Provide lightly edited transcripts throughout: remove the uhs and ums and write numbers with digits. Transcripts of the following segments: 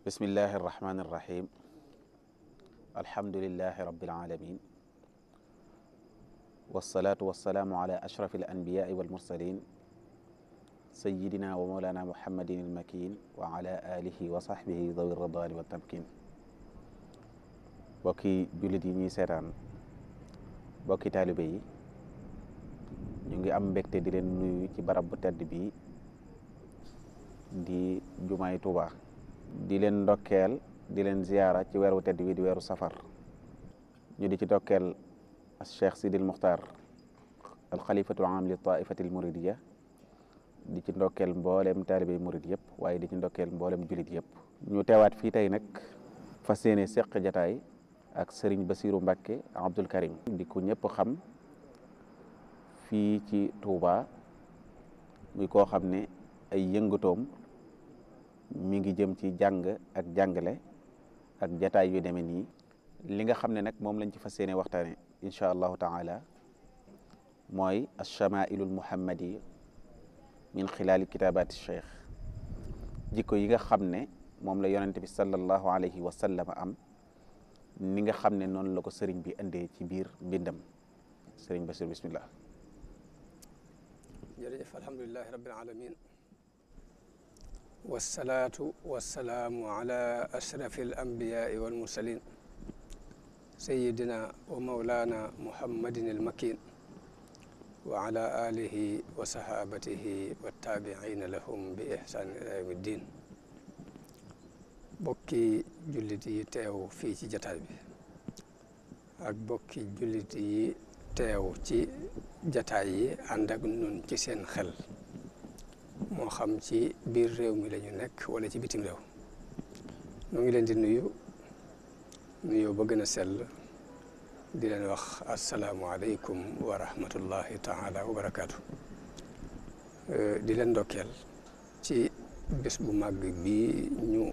bismillahi irrahmani irrahim alhamdulilahi rabilalamin walsalaatu walsalaamu ala ashrafi alanbiyaai walmursalin sayidina wa mawlana muhammadin almakin wa ala alihi wa sahbihi dawi radani wa tamkin bokki jullit yi ñuy seetaan bokki taalibe yi ñu ngi am mbégte di leen nuyu ci barab bu tedd bi di jumaay Tuuba di leen ndokkeel di leen ziyaara ci weeru tedd bi di weeru safar ñu di ci ndokkeel Cheikh Sidil Muxtaar al xalifatul aam li taifatil muridiya di ci ndokkeel mboolem taalibe murid yëpp waaye di ci ndokkeel mboolem julit yëpp ñu teewaat fii tey nag fas yéene seq jataay ak Serigne Bassirou Mbacké Abdoul Karim di ko ñëpp xam fii ci Touba muy koo xam ne ay yëngatoom mi ngi jëm ci jàng ak jàngale ak jataay yu demee nii li nga xam ne nag moom lañ ci fas yéene waxtaane incha allahu taala mooy alchamailu lmuhammadi min xilaali kitabaati cheikh jikko yi nga xam ne moom la yonente bi sallallahu alayhi wa sallam am ni nga xam ne noonu la ko sëriñ bi indee ci biir mbindam sëriñ Bassirou bismillah. jërëjëf alhamdulilahi rabbil alamin wasalaatu wasalaamu ala ashrafi al anbiyaai wal mursalin sayidina wa maulana muhammadin al makin wa ala alihi wa sahabatihi wa tabiina lahum bi ihsan ila yawmi ddin bokki jullit yi teew fii ci jataay bi ak bokki jullit yi teew ci jataay yi ànd ak nun ci seen xel moo xam ci biir réew mi la ñu nekk wala ci bitim réew ñu ngi leen di nuyu ba gën a sell di leen wax asalaamualeykum wa rahmatullahi taala wa barakaatu di leen ndokkeel ci bés bu màgg bi ñu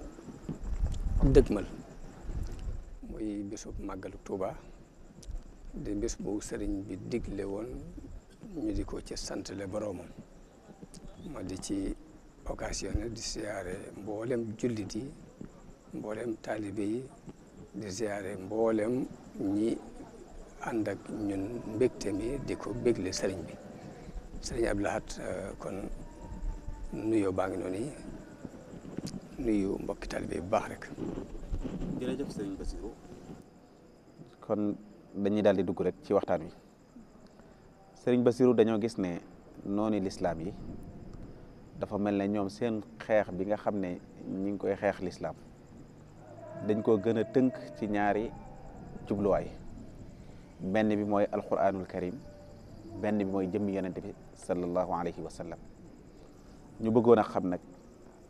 dëgmal muy bésub màggalu Tuuba di bés bu sëriñ bi digle woon ñu di ko ci santale boroomam ma di ci occasionné di siyaare mboolem jullit yi mboolem taalibe yi di siyaare mboolem ñi ànd ak ñun mbégte mi di ko bégle sëriñ bi sëriñ Abdou Lahad kon nuyoo baa ngi noonu yi nuyu mbokki taalibe bu baax rek. jërëjëf sëriñ Bassirou kon dañuy daal di dugg rek ci waxtaan wi sëriñ Bassirou dañoo gis ne noonu lislaam yi dafa mel ne ñoom seen xeex bi nga xam ne ñi ngi koy xeex lislaam dañ koo gën a tënk ci ñaari jubluwaay benn bi mooy alquranul karim benn bi mooy jëmmi yonente bi sallallahu alayhi wa sallam ñu bëggoon a xam nag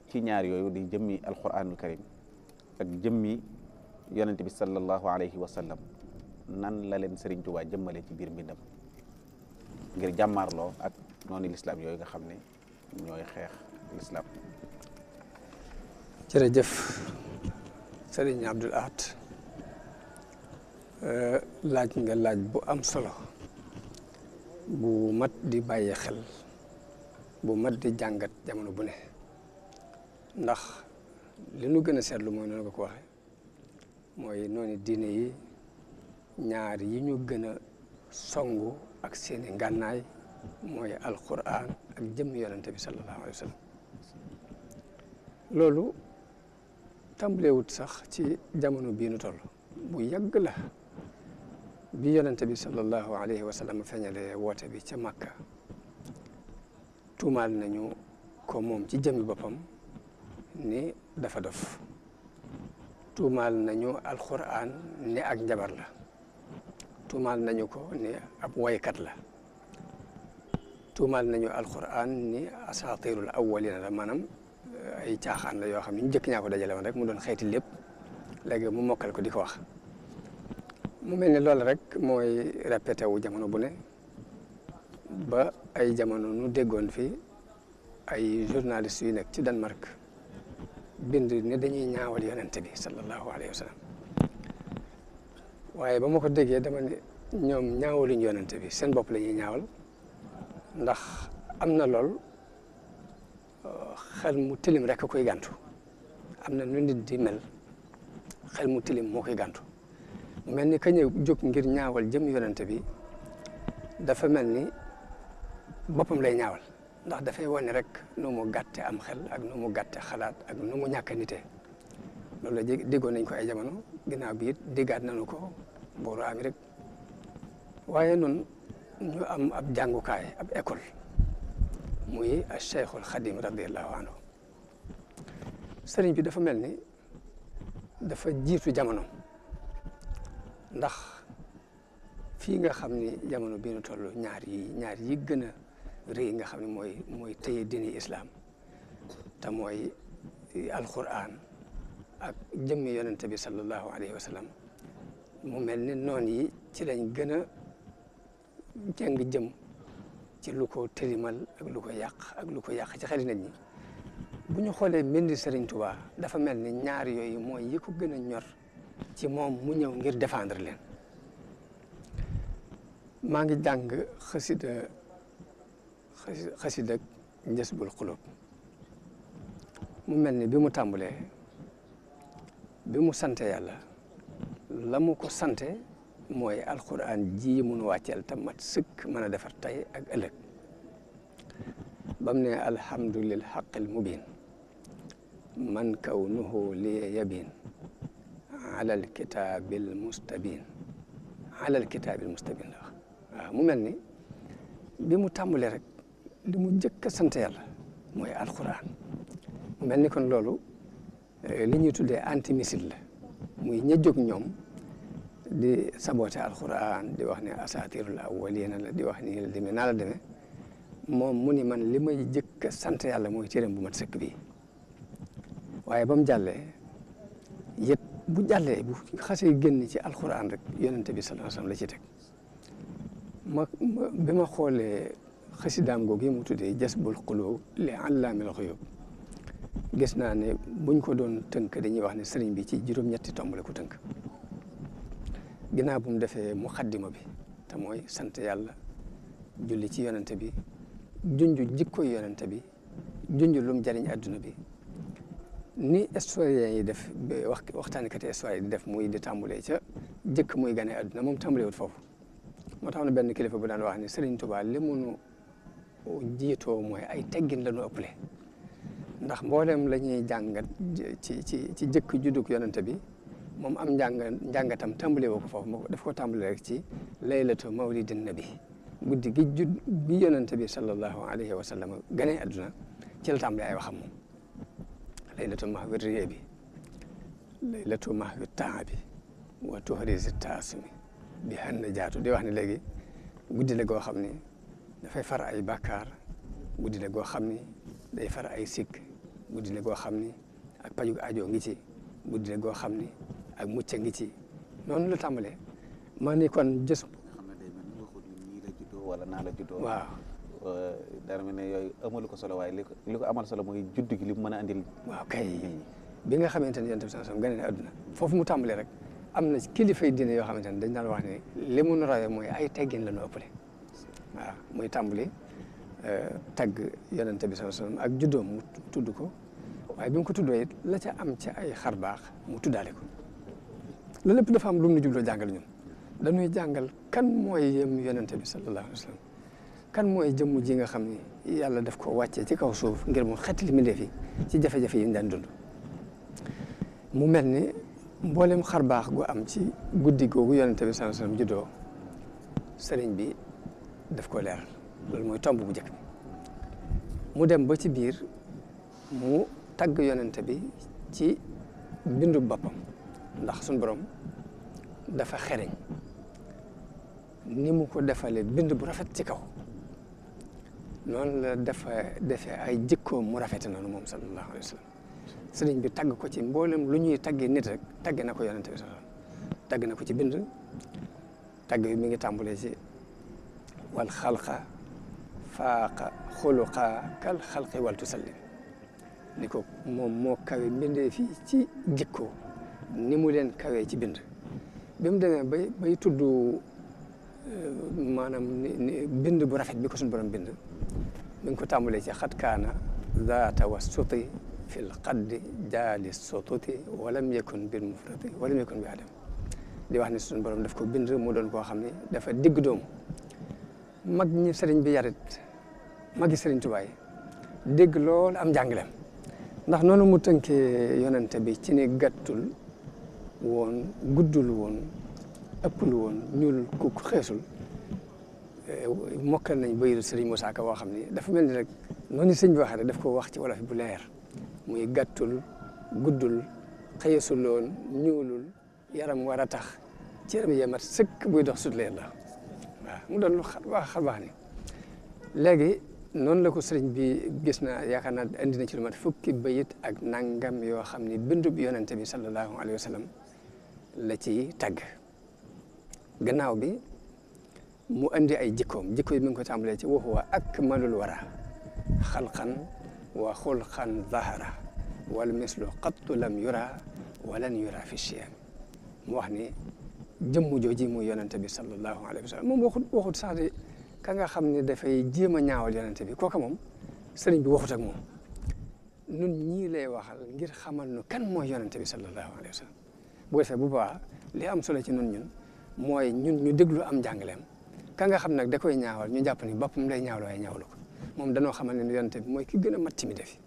ci ñaar yooyu di jëmmi alquranul karim ak jëmmi yonente bi sallallahu alayhi wa sallam nan la leen Sëriñ Tuubaa jëmmale ci biir mbindam ngir jàmmaarloo ak noonu lislaam yooyu nga xam ne ñooy xeex lislaam. jërëjëf Sëriñ Abdou Lahad laaj nga laaj bu am solo bu mat di bàyyi xel bu mat di jàngat jamono bu ne ndax li nu gën a seetlu mooy noonu nga ko waxe mooy noonu diine yi ñaar yi ñu gën a songu ak seeni ngànnaay mooy alquran ak jëmm yonente bi sallallahu alayhi wa sallam loolu tàmbalewut sax ci jamono bii nu toll bu yàgg la bi yonente bi sallallahu alayhi wa sallam feeñalee woote bi ca Makka tuumaal nañu ko moom ci jëmmi boppam ni dafa dof tuumaal nañu alquran ni ak njabar la tuumaal nañu ko ni ab waykat la tuumaal nañu alquran ni asatirul awwalina la maanaam ay caaxaan la yoo xam ne ñu njëkk ñaa ko dajale woon rek mu doon xeeti lépp léegi mu mokkal ko di ko wax mu mel ni loolu rek mooy répété wu jamono bu ne ba ay jamono nu déggoon fi ay journalistes yu nekk ci Danemark bind ne dañuy ñaawal yonente bi sallallahu alayhi wa sallam waaye ba ma ko déggee dama ne ñoom ñaawaluñ yonente bi seen bopp la ñuy ñaawal ndax am na lool xel mu tilim rek koy gàntu am na nu nit di mel xel mu tilim moo koy gàntu mu mel ni ka ñëw jóg ngir ñaawal jëm yonente bi dafa mel ni boppam lay ñaawal ndax dafay wane rek nu mu gàtte am xel ak nu mu gàtte xalaat ak nu mu ñàkk a nitee loolu la déggoon nañ ko ay jamono ginnaaw bi it déggaat nañu ko booru ami rek waaye noonu ñu am ab jàngukaay ab école muy Cheikhul Khadim radiallahu anhu sëriñ bi dafa mel ni dafa jiitu jamono ndax fii nga xam ni jamono bii nu toll ñaar yi gën a rëy nga xam ne mooy téye dini islam te mooy alquran ak jëmmi yonente bi sallallahu alayhi wa sallam mu mel ni noon yi ci lañ gën a jàng jëm ci lu ko tëlimal ak lu ko yàq ak lu ko yàq ci xeli nit ñi bu ñu xoolee mbindi Serigne Touba dafa mel ni ñaar yooyu mooy yi ko gën a ñor ci moom mu ñëw ngir défendre leen maa ngi jàng xasida Jasbul Xulub mu mel ni bi mu tàmbalee bi mu sante yàlla la mu ko sante mooy alquran ji mun wàcceel te mat sëkk mën a defar tey ak ëllëg bam ne alhamdulil xaqil mubin man kawnuhu li yabin alal kitaabil mustabin la wax waaw mu mel ni bi mu tàmbalee rek li mu njëkk a sant yàlla mooy alquran mu mel ni kon loolu li ñuy tuddee antimissile la muy ña jóg ñoom di saboté alquran di wax ne asatirul awwalina la di wax ni la demee naa la demee moom mu ni man li may jëkk a sant yàlla mooy téeram bu mat sëkk bi waaye ba mu jàllee yët bu jàllee bu xasee génn ci alquran rek yonente bi sallallahu alayhi wasallam la ci teg bi ma xoolee xasidaam googu yi mu tuddee jasbul xulub li allaamil xuyub gis naa ne buñ ko doon tënk dañuy wax ne sëriñ bi ci juróom-ñetti tomb la ko tënk ginnaaw bu mu defee muxaddima bi te mooy sant yàlla julli ci yonente bi junj jikkoy yonente bi junj lum jariñ adduna bi ni historiens yi def waxtaankat histoire yi di def muy di tàmbalee ca jëkk muy gane adduna moom tàmbalewut foofu moo tax na benn kilifa bu daan wax ne Sëriñ Tuubaa li munu jiitoo mooy ay teggin la ñu ëppale ndax mboolem la ñuy jàngat ci jëkk juddug yonente bi moom am njàngatam tàmbale woo ko foofu daf ko tàmbale rek ci laylatu mawlidin nabi guddi gi judd bi yonente bi sallallahu alayhi wa sallam gane adduna ci la tàmbale ay waxam moom laylatu mahwi riye bi laylatu mahwi taa bi wa tuhrisi taasumi bi xan na jaatu di wax ne léegi guddi la goo xam ni dafay far ay bàkkaar guddi la goo xam ni day far ay sikk guddi la goo xam ni ak pajug ajo ngi ci guddi la goo xam ni ak mucc ngi ci noonu la tàmbalee maa ni kon jës xam ne day mel ni waxul nii la juddoo wala naa la juddoo waaw dara mel ne yooyu amalu ko solo waaye li ko amal solo mooy judd gi li mu mën a andil waaw kay bi nga xamante ne yonent bi sallallahu alayhi wasallam gane ne adduna foofu mu tàmbalee rek am na kilifay diine yoo xamante ne dañ daan wax ne li mu rawee mooy ay teggin la ñu ëppale waaw muy tàmbali tagg yonente bi sallallahu alayhi wasallam ak juddoom mu tudd ko waaye bi mu ko tuddoo it la ca am ca ay xar baax mu tuddaale ko loolu lépp dafa am lu mu nu jubloo jàngal ñun dañuy jàngal kan mooy yem yonente bi sallallahu alayhi wasallam kan mooy jëmm ji nga xam ni yàlla daf ko wàccee ci kaw suuf ngir mu xettali mbindeef yi ci jafe-jafe yi ñu daan dund mu mel ni mboolem xar baax gu am ci guddi googu yonente bi sallallahu alayhi wasallam juddoo sëriñ bi daf ko leeral loolu mooy tomb bu njëkk bi mu dem ba ci biir mu tagg yonente bi ci bindu boppam ndax suñ borom dafa xereñ ni mu ko defalee bind bu rafet ci kaw noonu la defee ay jikkoom mu rafete noonu moom sallallahu alayhi wa sallam sëriñ bi tagg ko ci mboolem lu ñuy taggee nit rek tagg na ko yonente bi sallallahu tagg na ko ci bind tagg bi mi ngi tàmbalee ci wal xalqa faaqa xuluqa kal xalqi wal tusallim ni ko moom moo kawe mbindee fii ci jikko ni mu leen kawee ci bind bi mu demee bay tudd maanaam ni bind bu rafet bi ko suñu borom bind mi ngi ko tàmbalee ci xat kaana zaata wa suti fi l qaddi jaali sotuti walam yakun bil mufrati walam yakun bi adam di wax ne suñu borom daf ko bind mu doon koo xam ne dafa digg doomu mag ñi sëriñ bi yarit magi sëriñ Tuubaa yi dégg lool am njàngaleem ndax noonu mu tënkee yonente bi ci ni gàttul woon guddul woon ëppul woon ñuul ku xeesul mokkal nañ bayiru sëriñ Moussa Ka boo xam ni dafa mel ni rek noonu sëñ bi waxee rek daf ko wax ci wolof bu leer muy gàttul guddul xeesul woon ñuulul yaram war a tax cëram yee mat sëkk buy dox sut leen la waaw mu doon lu xar baax ni léegi noonu la ko sëriñ bi gis na yaakaar naa indi na ci lu mat fukki bayit ak nangam yoo xam ni bindub yonente bi sallallahu alayhi wa sallam la ci tagg gannaaw bi mu andi ay jikkoom jikko yi mi ngi ko tàmbalee ci wa huwa akmalul wara xalqan wa xulqan zahara wal mislu qattu lam yura walan yura fi chiyam mu wax ni jëmm jooji muy yonente bi sallallahu alayhi wa sallam moom waxut sax de ka nga xam ne dafay jéem a ñaawal yonente bi kooka moom sëriñ bi waxut ak moom nun ñii lay waxal ngir xamal nu kan mooy yonente bi sallallahu alayhi wa sallam bu defee bu baax li am solo ci ñun mooy ñu déglu am njàngaleem ka nga xam nag da koy ñaawal ñu jàpp ni boppam lay ñaawlu waaye ñaawlu ko moom danoo xamal ne yonente bi mooy ki gën a mat ci mi defi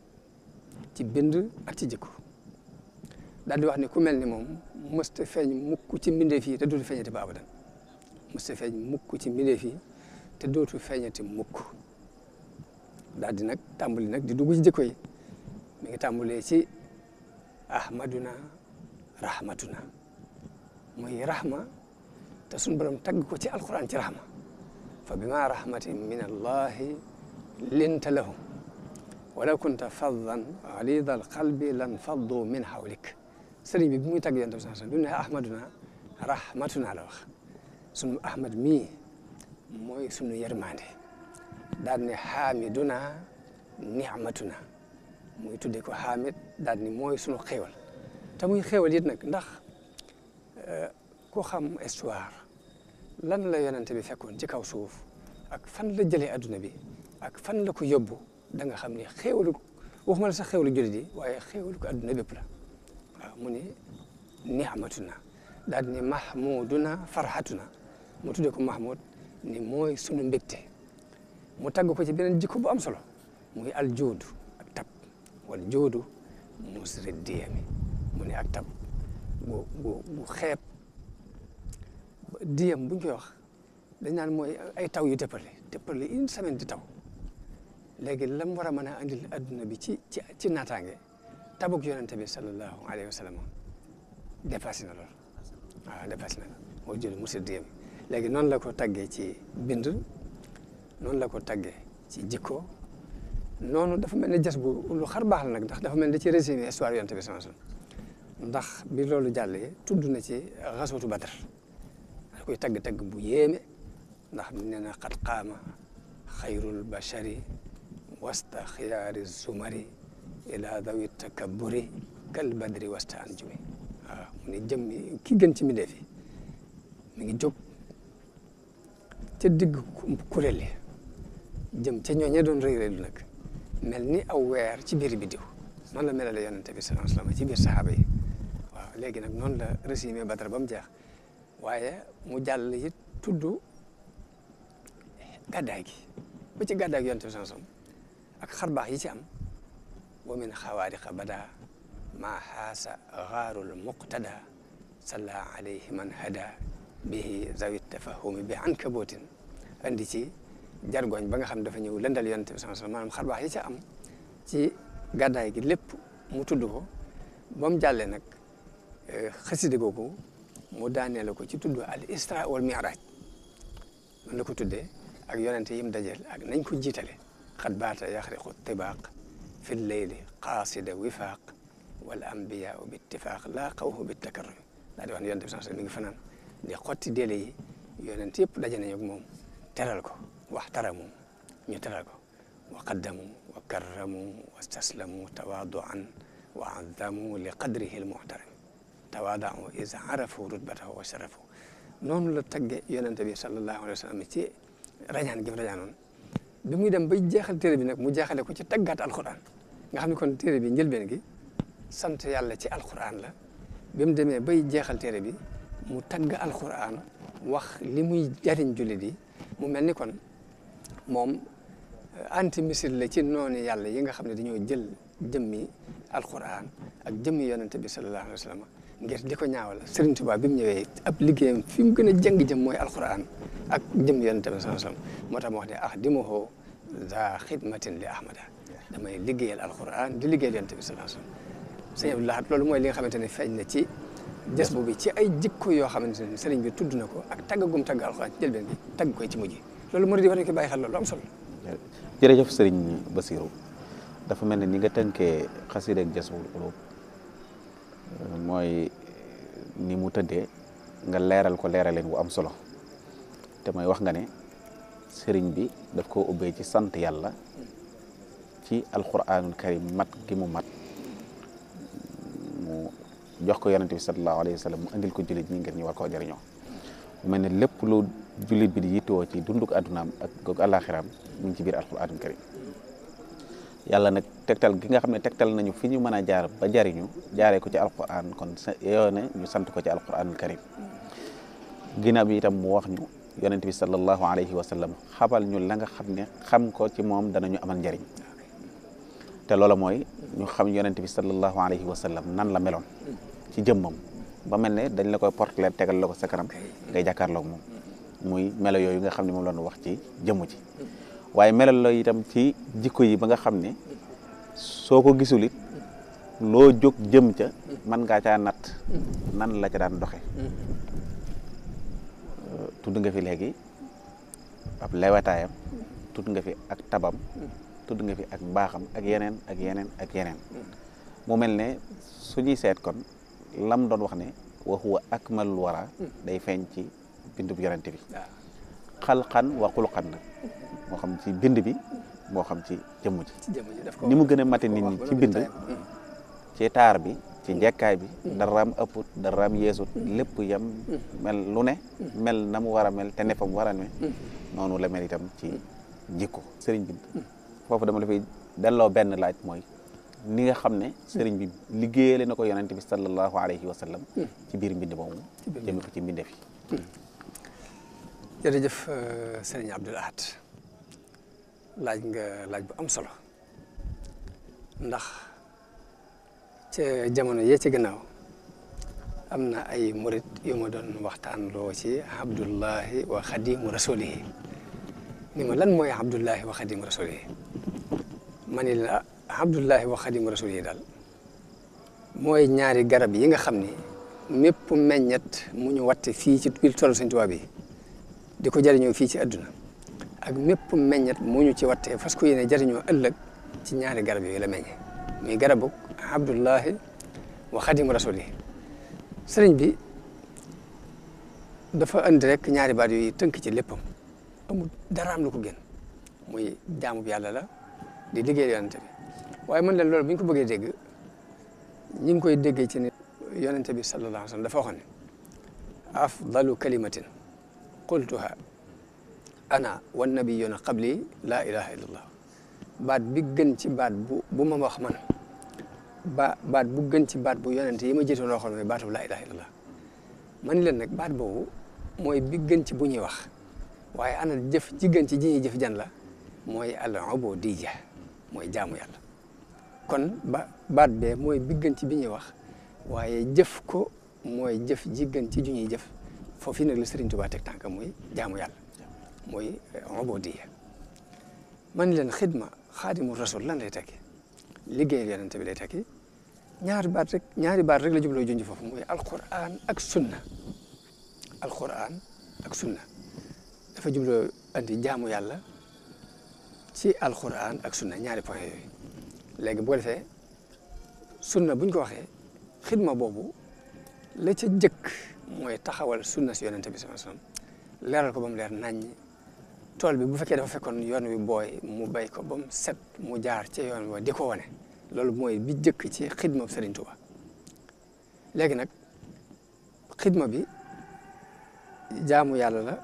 ci bind ak ci jikko daal di wax ni ku mel ni moom mësta feeñ mukk ci mbindeef yi te dootu feeñati ba abadan mësta feeñ mukk ci mbindeef yi te dootu feeñati mukk daal di nag tàmbali nag di dugg ci jikko yi mi ngi tàmbalee ci ahmaduna rahmatuna muy rahma te suñu borom tagg ko ci alquran ci rahma fa bima rahmatin min allahi linta lahum walaw kunta faddan galida alqalbi lan faddu min hawlik sëriñ bi muy tagg yonent bi sallallahu alayhi wasallam bi mu ne ahmaduna rahmatuna la wax sunu ahmad mii mooy sunu yërmande daal ne hamiduna ni'matuna muy tudde ko hamid daal ni mooy sunu xéewal te muy xéewal it nag ndax ku xam histoire lan la yonente bi fekkoon ci kaw suuf ak fan la jëlee adduna bi ak fan la ko yóbbu da nga xam ni xéewalu waxuma la sax xéewalu jullit yi waaye xéewalu ko adduna bépp la waaw mu ni ni'matuna daal ni mahmuduna farhatuna mu tudde ko mahmud ni mooy sunu mbégte mu tagg ko ci beneen jikko bu am solo muy aljoodu ak tab wal joodu musri diyami mu ni ak tab bu xeeb diyam buñ koy wax dañ naan mooy ay taw yu tëppale une semaine di taw léegi lam war a mën a andil adduna bi ci naataange tabuk yonente bi sallallahu alayhi wa sallam dépassé na lool waaw dépassé na moo jël musri diyami léegi noonu la ko taggee ci bind noonu la ko taggee ci jikko noonu dafa mel ni jas bu lu xar baax la nag ndax dafa mel ni da ci résumé histoire yonent bi sallallahu alayhi wasallam ndax bi loolu jàllee tudd na ci xaswatu Badr da koy tagg-tagg bu yéeme ndax nee na qad qaama xayrul bashari wasta xiyaari zumari ila dawi takabburi kal badri wasta anjumi waaw mu ne jëm ki gën ci mbindeef yi mi ngi jóg ca digg kuréel yi jëm ca ñooñee doon rëy rëylu nag mel ni aw weer ci biir biddiw noonu la melale yonente bi sallallahu alayhi wasallam ci biir saxaaba yi waaw léegi nag noonu la résumé Badar ba mu jeex waaye mu jàll it tudd gàddaay gi ba ci gàddaay gi yonente bi sallallahu alayhi wasallam ak xarbaax yi ci am wa min xawaariqa bada maa xaasa xaarul muqtada salla alayhi man hada bihi zawi tafahumi bi ankabootin andi ci jargoñ ba nga xam dafa ñëw lëndal yonent bi sallallahu alayhi wasallam maanaam xarbaax yi ca am ci gàddaay gi lépp mu tudd ko ba mu jàllee nag xasida googu mu daanee la ko ci tudd al isra wal mi'raj man la ko tuddee ak yonente yim dajeel ak nañ ko jiitale xad baata yaxriqu tibaaq fi lleyli qaasida wifaaq wal anbiya bi ittifaq laa qawhu bi takarrumi daa di wax ne yonent bi sallallahu alayhi wasallam mi ngi fanaan di xotti déele yi yonent yëpp daje nañu ak moom teral ko waxtaramu ñu teral ko wa qaddamu wa karramu wastaslamu tawaaduan wa azzamu li qadrihi almuhtaram tawaadau is arafu rutbatahu wa sharafu noonu la tagge yonente bi sallallahu alayhi wa sallam ci rañaan gi mu rañaanoon bi muy dem bay jeexal téere bi nag mu jeexale ko ci taggaat alquran nga xam ne kon téere bi njëlbeen gi sant yàlla ci alquran la bi mu demee bay jeexal téere bi mu tagg alquran wax li muy jariñ jullit yi mu mel ni kon moom anti-missile la ci noonu yàlla yi nga xam ne dañoo jël jëmmi alquran ak jëmmi yonente bi sallallahu alayhi wa sallam ngir di ko ñaawal Serigne Touba bi mu ñëwee ab liggéeyam fi mu gën a jëng jëm mooy alquran ak jëmmi yonente bi sallallahu alayhi wa sallam moo tax mu wax ne axdimuhu za xidmatin li ahmada damay liggéeyal alquran di liggéeyal yonente bi sallallahu alayhi wa sallam sëñ Abdou Lahad loolu mooy li nga xamante ne feeñ na ci jës bu bi ci ay jikko yoo xamante ne sëriñ bi tudd na ko ak taggagum tagg alquran ci jëlbeen gi tagg koy ci mujj loolu murid yi war nañu ko bàyyi xel loolu am solo. jërëjëf sëriñ Bassirou dafa mel ne ni nga tënkee xasida ak Jazbul Qulub mooy ni mu tëddee nga leeral ko leeraleen wu am solo te mooy wax nga ne sëriñ bi daf koo ubbee ci sant yàlla ci alquranul karim mat gi mu mat mu jox ko yonente bi sallallahu alayhi wa sallam mu andil ko jullit ñi ngir ñu war koo jëriñoo mu mel ne lépp lu jullit bi di yittewoo ci dunduk addunaam ak goog àllaaxiraam mu ngi ci biir alquranul karim yàlla nag tegtal gi nga xam ne tegtal nañu fi ñu mën a jaar ba jariñu jaaree ko ci alquran kon yoo ne ñu sant ko ci alquranul karim ginnaaw bi itam mu wax ñu yonente bi sallallahu alayhi wa sallam xabal ñu la nga xam ne xam ko ci moom danañu amal njariñ te loola mooy ñu xam yonente bi sallallahu alayhi wa sallam nan la meloon ci jëmmam ba mel ne dañ la koy portrait tegal la ko sa kanam ngay jàkkaarloog moom muy melo yooyu nga xam ne moom la ñu wax ci jëmm ji waaye melo la itam ci jikko yi ba nga xam ne soo ko gisul it loo jóg jëm ca mën ngaa caa natt nan la ca daan doxe tudd nga fi léegi ab lewetaayam tudd nga fi ak tabam tudd nga fi ak baaxam ak yeneen ak yeneen ak yeneen mu mel ne suñuy seet kon lam doon wax ne wa huwa akmalul wara day feeñ ci bindub yonente bi xalqan wa xulqan nag moo xam ci bind bi moo xam ci jëmm ji ni mu gën a mate nit ñi ci bind ci taar bi ci njekkaay bi daraam ëpput daraam yeesut lépp yam mel lu ne mel na mu war a mel te ne fa mu war a ne noonu la mel itam ci jikko sëriñ bi foofu dama la fay delloo benn laaj mooy ni nga xam ne sëriñ bi liggéeyale na ko yonente bi sallallahu alayhi wa sallam ci biir mbind moomu jëme ko ci mbinde fi jërëjëf sëriñ Abdou Lahad laaj nga laaj bu am solo ndax ca jamono yee ci gannaaw am na ay murit yu ma doon waxtaan loo ci Abdullahi wa Xadimu Rasulihi ni ma lan mooy Abdullahi wa Xadimu Rasulihi ma ni la Abdullahi wa Xadimu Rasulihi daal mooy ñaari garab yi nga xam ni mépp meññet mu ñu watte fii ci biir toolu Sëñ Tuubaa bi di ko jariñoo fii ci àdduna ak mépp meññet mu ñu ci wattee fas ko yéene jariñoo ëllëg ci ñaari garab yooyu la meññe muy garabu Abdullahi wa Xadimu Rasulihi sëriñ bi dafa andi rek ñaari baat yooyu tënk ci léppam amul daraam lu ko gën muy jaamu yàlla la di liggéey yonente bi waaye man leen loolu bu ñu ko bëggee dégg ñi ngi koy déggee ci ne yonente bi sallallahu alayhi wa sallam dafa waxoon ne afdalu kalimatin qultuha ana wan nabiyuna qabli laa ilaha illallah baat bi gën ci baat bu ma wax man baat bu gën ci baat bu yonente yi ma jiitoon waxoon mooy baatu laa ilaha illallah man leen nag baat boobu mooy bi gën ci bu ñuy wax waaye ana jëf ji gën ci ji ñuy jëf jan la mooy al ubudiyya mooy jaamu yàlla kon baat bee mooy bi gën ci bi ñuy wax waaye jëf ko mooy jëf ji gën ci ju ñuy jëf foofu nag la Sëriñ Tuubaa teg tànk mooy jaamu yàlla mooy ubudiyya man leen xidma xaadimu rasul lan lay tekki liggéeyal yonente bi lay tekki ñaari baat rek la jubloo junj foofu mooy alquran ak sunna alquran ak sunna dafa jubloo andi jaamu yàlla ci alquran ak sunna ñaari point yooyu léegi bu ko defee sunna buñ ko waxee xidma boobu la ca jëkk mooy taxawal sunna si yonente bi sallallahu alayhi wasallam leeral ko ba mu leer naññ tool bi bu fekkee dafa fekkoon yoon wi booy mu bay ko ba mu set mu jaar ci yoon wi di ko wane loolu mooy bi jëkk ci xidma bi Sëriñ Tuubaa léegi nag xidma bi jaamu yàlla la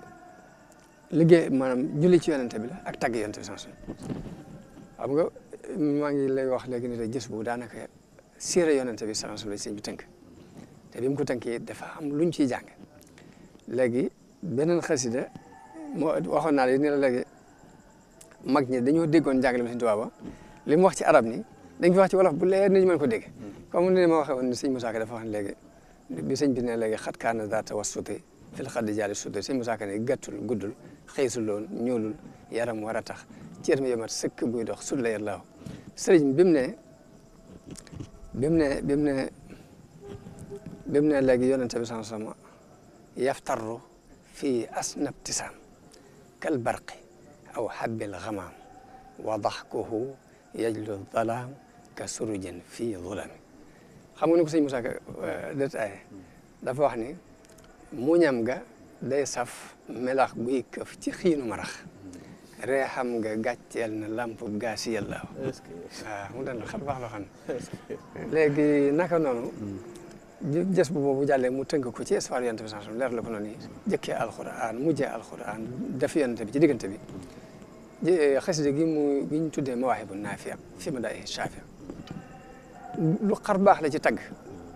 liggéey maanaam julli ci yonente bi la ak tagg yonente bi sallallahu alayhi wasallam xam nga maa ngi lay wax léegi ni la gis bu daanaka siira yonente bi sallallahu alayhi wasallam sëñ bi tënk te bi mu ko tënkee dafa am luñ ciy jàng léegi beneen xasida moo waxoon naa la ni la léegi mag ñi dañoo déggoon jàngale bi sëñ Tuubaa ba li mu wax ci arab ni dañ ko wax ci wolof bu leer ni ñu mën ko dégg comme ni ma waxee woon ni sëñ Musaa Ka dafa wax léegi bi sëñ bi ne léegi xat kaana zaata wassuti fil xaddi jaali suuti sëñ Musaa Ka ne gàttul guddul xëysul loon ñuulul yaram war a tax cër mi yomat sëkk buy dox sud la yàllaaw sëriñ bi mu ne léegi yonente bi sallallahu alayhi wasallam yaftarru fii asnab tisaam kal barqi aw habbil ghamaam wa daxkuhu yajlu dhalaam ka surujin fii zulami xam nga ni ko sëñ Musaa Ka détaillé dafa wax ni muñam ga day saf melax guy këf ci xiinu marax ree xam nga gàcceel na lamp gaa si yàlla waaw mu dal xam baax loo xam ne léegi naka noonu jës bu boobu jàllee mu tënk ko ci histoire yonent bi sallallahu alayhi wasallam leer la ko noonu jëkkee alquran mujjee alquran def yonent bi ci diggante bi xasida gi ñu tuddee mawaahibu naafiya fi ma daay shaafiya lu xar baax la ci tagg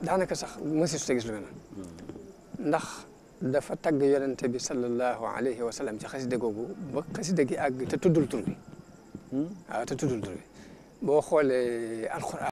daanaka sax mësi su gis lu mel ndax dafa tagg yonent bi sallallahu alayhi wa sallam ci xasida googu ba xasida gi àgg te tuddul tur bi waaw te tuddul tur bi boo xoolee alquran